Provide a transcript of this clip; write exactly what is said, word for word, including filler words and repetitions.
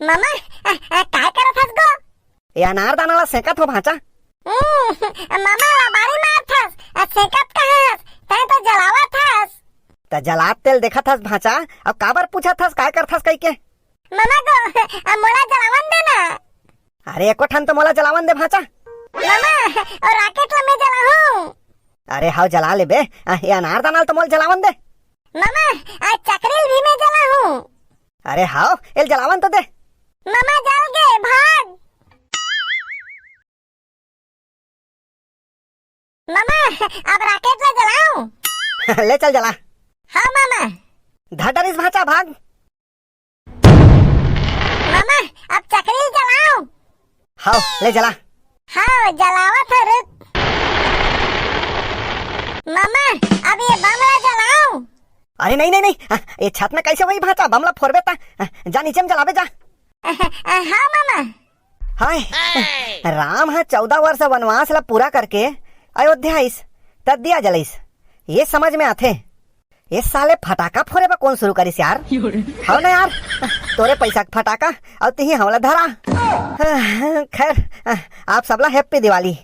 मामा, अ, अ, काय करत हस गो? ये अनार दाना ला सेंकत हो भांचा। हम्म, मामा ला बारी मारत हस, अ, सेंकत कहाँ हस? तैं तो जलावत हस। त जलात तेल देखत हस भांचा, अब काबर पूछत हस काय करत हस कहिके? मामा गो, अ, मोला जलावन दे ना। अरे एको ठन तो मोला जलावन दे भांचा। मामा, ओ राकेट ला मैं जलाहूँ। अरे हाव जला ले बे, अ, ये अनार दाना ला तो मोला जलावन दे। मामा, अ, चकरी ल भी मैं जलाहूँ। अरे हाव, एल जलावन तो दे। मामा जल गे, भाग। मामा, अब राकेट ला जलाऊं? ले चल जला। हाँ मामा। धर डरिस भांचा, भाग। मामा, अब चकरी ला जलाऊं? हाव, ले जला। हाँ, जलावत हँव, रुक। मामा, अब ये बम ला जलाऊं? अरे नहीं, नहीं, नहीं, हाँ, ये छत में कैसे होही भांचा, बम ला फोरबे त, हाँ, जा नीचे में जलाबे जा। हाँ मामा। हाय, राम ह चौदह वर्ष वनवास ला पूरा करके अयोध्या आइस, त दिया जलाइस। ये समझ में आथे। ये साले फटाका फोरे बर कोन शुरू करिस यार? हव ना यार, तोरे पैसा के फटाका, अउ तिही हमला धरा। खैर, आप सबला happy दिवाली।